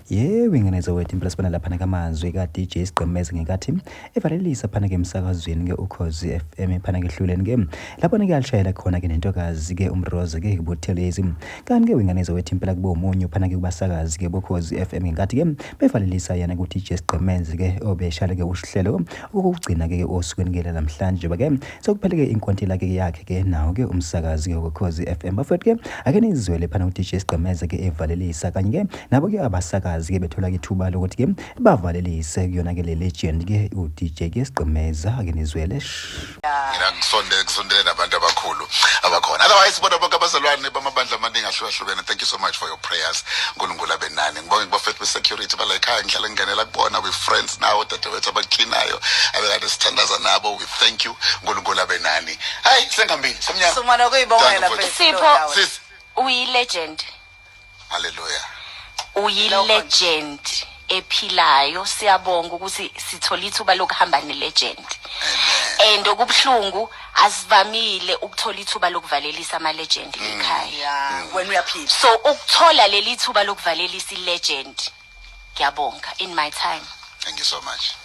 Yebo, ingane zawethu, impela sibona laphana kamazwi ka-DJ Sigqemeza ngenkathi evalelisa phana ke emsakazweni ke Ukhozi FM phana ke ehluleni ke laphana ke alishayela khona ke nentokazi ke uMroza ke Buthelezi. Kanti ke ingane zawethu, impela kube omunye phana ke kubasakazi ke boKhozi FM ngenkathi ke bevalelisa yena ku-DJ Sigqemeza ke obeshayela ke uhlelo okokugcina ke osukwini ke namhlanje, njengoba ke sekuphele ke inkontela ke yakhe ke nawo ke umsakazi ke woKhozi FM. Bafethu ke, ake nizwele phana u-DJ Sigqemeza ke evalelisa, kanye ke nabo ke abasakazi ke bethola ke ithuba lokuthi ke bavalelise kuyona ke le legend ke u-DJ ke Sigqemeza. Ake nizwele. Mina ngisonde kusondele nabantu abakhulu abakhona. Otherwise, bona bonke abazalwane bamabandla amaningi ahlukahlukene, thank you so much for your prayers. UNkulunkulu abe nani. Ngibonge kubafethu be-security bala ekhaya, ngihlale ngingenela kubona. We friends now, odadewethu abaklinayo abekade sithandaza nabo, we thank you. UNkulunkulu abe nani. Hayi, sengihambile, semnyama. Sumana kuyibongela. Danko, mfowethu. Sipho. Sis. Uyi-legend. Hallelujah. Uyi-legend ephilayo. Siyabonga ukuthi sithola ithuba lokuhamba ne-legend, and okubuhlungu, asivamile ukuthola ithuba lokuvalelisa ama-legend ekhaya. Ya, wena uyaphila. So ukuthola leli thuba lokuvalelisa i-legend, ngiyabonga in my time. Thank you so much.